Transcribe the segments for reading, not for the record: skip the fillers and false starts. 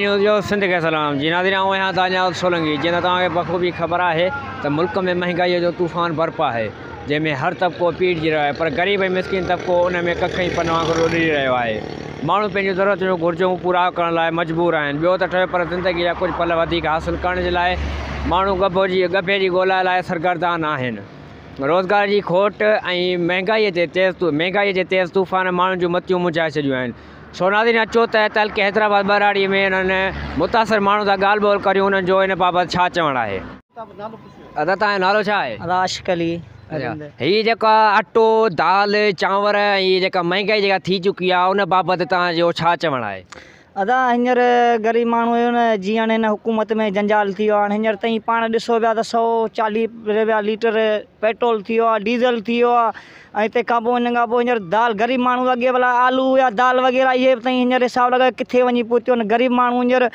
News جو سنڌ کي سلام جي ناظرين آئون آهيان دانيال سولنگي جيئن ته توهان کي بخوبي خبر آهي ته ملڪ ۾ مهنگائي جو طوفان برپا آهي جنهن ۾ هر طبقو پيڙجي رهيو آهي پر غريب ۽ مسڪين طبقو ان ۾ ڪک ۽ پن وانگر اڏري رهيو آهي ماڻهو پنهنجون ضرورتون جون گهرجون پورا ڪرڻ لاء مجبور آهن ٻيو ته ٺهيو پر زندگي جا ڪجهه پل وڌيڪ حاصل ڪرڻ جي لاء ماڻهو ڳڀو جي ڳڀي جي ڳولا لاء سرگردان آهن روزگار جي کوٽ ۽ مهنگائي جي تيز مهنگائي جي تيز طوفان ماڻهن جون متيون منجهائي ڇڏيون آهن سو ناظرين اچو ته تعلقي حيدرآباد ٻهراڙي ۾ انهن متاثر ماڻهن سان ڳالهه ٻولهه ڪريون انهن جو ان بابت ڇا چوڻ آهي. ادا توهان جو نالو ڇا آهي؟ ادا عاشق علي. هي جيڪا اٽو، دال، چانور ۽ هي جيڪا مهنگائي جيڪا ٿي چڪي آهي ان بابت توهان جو ڇا چوڻ آهي؟ ادا هينئر غريب ماڻهو آهيو نه جيئڻ هن حڪومت ۾ جنجال ٿي ويو آهي هينئر تائين پاڻ ڏسو پيا ته 140 رپيا ليٽر پيٽرول ٿي ويو آهي ڊيزل ٿي ويو آهي ۽ تنهن کان پوء ان کان پوء هينئر دال غريب ماڻهو اڳي ڀلا آلو يا دال وغيره اهي به تائين هينئر حساب لڳايو ڪٿي وڃي پهتيون آهن غريب ماڻهو هينئر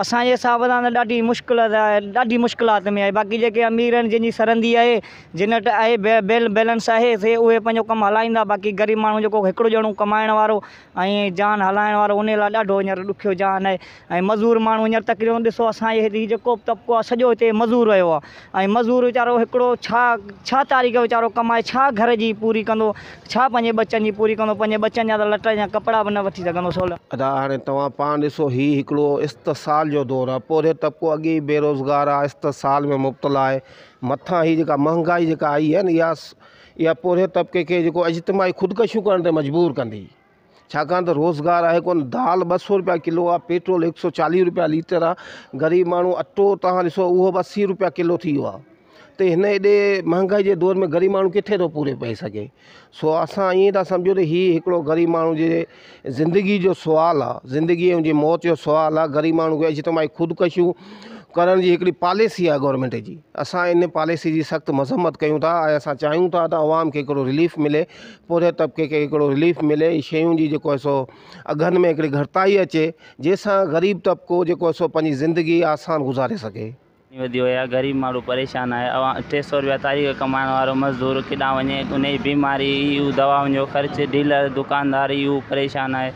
اسان جي حساب سان ته ڏاڍي مشڪل آهي ڏاڍي مشڪلات ۾ آهي باقي جيڪي امير آهن جن جي سرندي آهي جن وٽ آهي بيل بيلنس آهي سي اهي پنهنجو ڪم هلائيندا باقي غريب ماڻهو جيڪو هڪڙو ڄڻو ڪمائڻ وارو ۽ جان هلائڻ وارو انهي لاء ڏاڍو هينئر ڏکيو جهان آهي ۽ مزور ماڻهو هينئر تقريبن ڏسو اسان جي هتي جيڪو به طبقو آهي سڄو هتي مزور رهيو آهي ۽ مزور ويچارو هڪڙو ڇا ڇا تاريخ ويچارو ڪمائي ڇا گهر جي پوري ڪندو ڇا پنهنجي ٻچن جي پوري ڪندو پنهنجي ٻچن جا ته لٽ جا ڪپڙا به نه وٺي سگهندو سولو. ادا هاڻي توهان پاڻ ڏسو هي هڪڙو استحصال جو دور آهي پورهيت طبقو اڳي ئي بيروزگار آهي استحصال ۾ مبتلا آهي مٿان هي جيڪا مهنگائي جيڪا آئي آهي نه اها اها پورهيت طبقي کي جيڪو اجتماعي خودڪشيون ڪرڻ تي مجبور ڪندي ڇاڪاڻ ته روزگار آهي ڪونه دال ٻه سو روپيا ڪلو آهي پيٽرول هڪ سو چاليهه روپيا ليٽر آهي غريب ماڻهو اٽو توهان ڏسو اهو به 80 روپيا ڪلو ٿي ويو آهي ته هن ايڏي مهانگائي جي دور ۾ غريب ماڻهو ڪٿي ٿو پوري پئي سگهي سو اسان ائين ٿا سمجهون ته هي هڪڙو غريب ماڻهو جي زندگي جو سوال آهي زندگي ۽ جي موت جو سوال آهي غريب ماڻهو کي اجتماعي خودڪشيون ڪرڻ جي هڪڙي پاليسي آهي گورنمينٽ جي اسان ان پاليسي جي سخت مذمت ڪيون ٿا ۽ اسان چاهيون ٿا ته عوام کي هڪڙو رليف ملي پورهيت طبقي کي هڪڙو رليف ملي شين جي جيڪو آهي سو اگهن ۾ هڪڙي گهٽتائي اچي جنهن سان غريب طبقو جيڪو آهي سو پنهنجي زندگي آسان گذاري سگهي. وڌي وئي آهي غريب ماڻهو پريشان آهي عوام 300 روپيا تاريخ ڪمائڻ وارو مزدور ڪيڏانهن وڃي ان جي بيماري اهو دوائن جو خرچ ڊيلر دڪاندار اهو پريشان آهي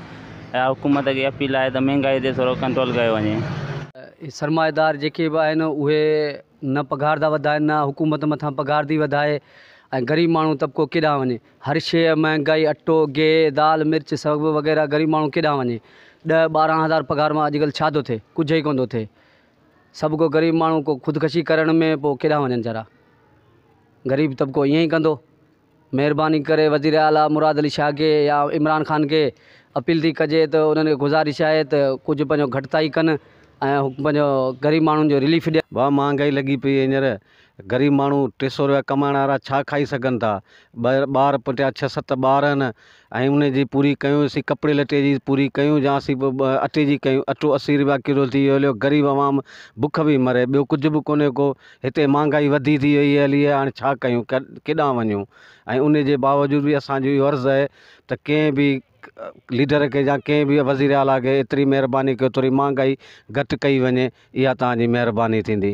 حڪومت کي اپيل آهي ته مهنگائي تي ٿورو ڪنٽرول ڪيو وڃي. سرمائيدار جيڪي به آهن اهي نه پگهار ٿا وڌائن نه حڪومت مٿان پگهار ٿي وڌائي ۽ غريب ماڻهو طبقو ڪيڏانهن وڃي هر شيء مهنگائي اٽو گيهه دال مرچ سڀ وغيره غريب ماڻهو ڪيڏانهن وڃي ڏهه 12 هزار پگهار مان اڄڪلهه ڇا ٿو ٿئي ڪجهه ئي ڪونه ٿو ٿئي سڀ ڪو غريب ماڻهو ڪو خودڪشي ڪرڻ ۾ پوء ڪيڏانهن وڃن ويچارا غريب طبقو ائين ئي ڪندو مهرباني ڪري وزير اعليٰ مراد علي شاهه کي يا عمران خان کي اپيل ٿي ڪجي ته انهن کي گذارش آهي ته ڪجهه پنهنجو گهٽتائي ڪن ۽ پنهنجو غريب ماڻهن جو رليف ڏين. ڀاء مهانگائي لڳي پئي هينئر غريب ماڻهو 300 روپيا ڪمائڻ وارا ڇا کائي سگهن ٿا ٻه ٻار پٽيا ڇهه ست ٻار آهن ۽ ان جي پوري ڪيون اسين ڪپڙي لٽي جي پوري ڪيون يا اسين اٽي جي ڪيون اٽو 80 روپيا ڪلو ٿي ويو هليو غريب عوام بک به مري ٻيو ڪجهه به ڪونهي ڪو هتي مهانگائي وڌي ٿي وئي هلي آهي هاڻي ڇا ڪيون ڪيڏانهن وڃون ۽ ان جي باوجود به اسان جو اهو عرض آهي ته ڪنهن به ليڊر کي يا ڪنهن به وزير اعليٰ کي ايتري مهرباني ڪيو ٿوري مهانگائي گهٽ ڪئي وڃي اها توهان جي مهرباني ٿيندي.